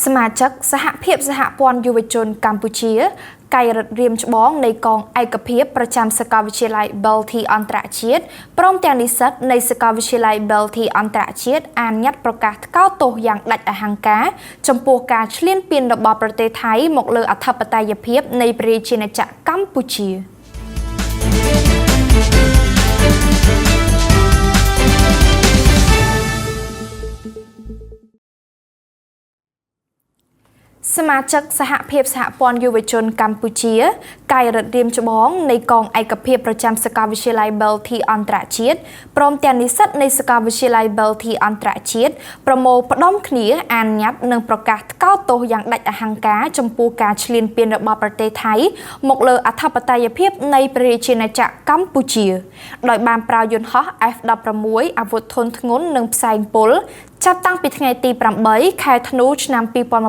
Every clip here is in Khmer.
សមាជិកសហភាពសហព័ន្ធយុវជនកម្ពុជាកៃរិទ្ធរៀមច្បងនៃកងឯកភាពប្រចាំសាកលវិទ្យាល័យ Belty អន្តរជាតិព្រមទាំងនិស្សិតនៃសាកលវិទ្យាល័យ Belty អន្តរជាតិអានញត្តិប្រកាសថ្កោលទោសយ៉ាងដាច់អហង្ការចំពោះការឈ្លានពានរបស់ប្រទេសថៃមកលើអធិបតេយ្យភាពនៃព្រះរាជាណាចក្រកម្ពុជា។ សមាជិកសហភាពសហព័ន្ធយុវជនកម្ពុជាកៃរិទ្ធរៀមច្បងនៃកងឯកភាពប្រចាំសាកលវិទ្យាល័យ Belty អន្តរជាតិព្រមទាំងនិស្សិតនៃសាកលវិទ្យាល័យ Belty អន្តរជាតិប្រមូលផ្ដុំគ្នាអានញត្តិនិងប្រកាសថ្កោលទោសយ៉ាងដាច់អហង្ការចំពោះការឈ្លានពានរបស់ប្រទេសថៃមកលើអធិបតេយ្យភាពនៃព្រះរាជាណាចក្រកម្ពុជាដោយបានប្រើយន្តហោះ F-16 អាវុធធុនធ្ងន់និងផ្សែងពុលចាប់តាំងពីថ្ងៃទី8ខែធ្នូឆ្នាំ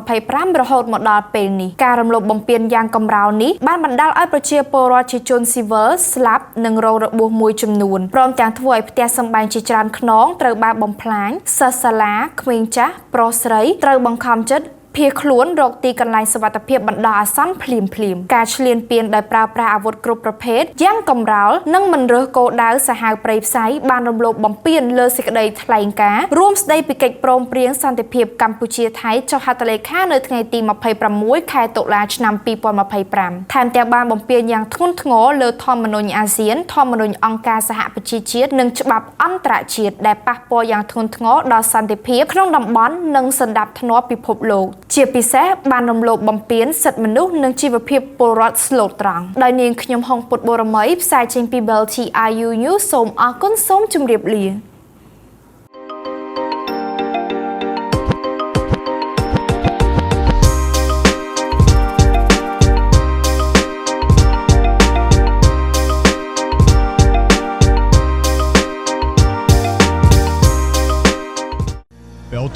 2025រហូតមកដល់ពេលនេះការរំលោភបំពានយ៉ាងកម្រោលនេះបានបណ្ដាលឲ្យប្រជាពលរដ្ឋជាជនស៊ីវិលស្លាប់និងរងរបួសមួយចំនួនព្រមទាំងធ្វើឲ្យផ្ទះសម្បែងជាច្រើនខ្នងត្រូវបានបំផ្លាញសិស្សសាលាក្មេងចាស់ប្រុសស្រីត្រូវបង្ខំចិត្តភៀសខ្លួនរកទីកន្លែងសុវត្ថិភាពបណ្ដោះអាសន្នភ្លាមភ្លាមការឈ្លានពានដោយប្រើប្រាស់អាវុធគ្រប់ប្រភេទយ៉ាងកម្រោលនិងមិនរើសគោលដៅសាហាវព្រៃផ្សៃបានរំលោភបំពានលើសេចក្តីថ្លែងការណ៍រួមស្ដីពីកិច្ចព្រមព្រៀងសន្តិភាពកម្ពុជាថៃចុះហត្ថលេខានៅថ្ងៃទី26ខែតុលាឆ្នាំ2025ថែមទាំងបានបំពានយ៉ាងធ្ងន់ធ្ងរលើធម្មនុញ្ញអាស៊ានធម្មនុញ្ញអង្គការសហប្រជាជាតិនិងច្បាប់អន្តរជាតិដែលប៉ះពាល់យ៉ាងធ្ងន់ធ្ងរដល់សន្តិភាពក្នុងតំបន់និងសន្តិភាពពិភពលោកជាពិសេសបានរំលោភបំពានសិទ្ធិមនុស្សនិងជីវភាពពលរដ្ឋស្លូតត្រង់ដោយនាងខ្ញុំហុងពុតបូរមីផ្សាយចេញពី Belty IU News សូមអរគុណសូមជម្រាបលា។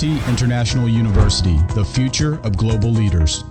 Belty International University, the future of global leaders.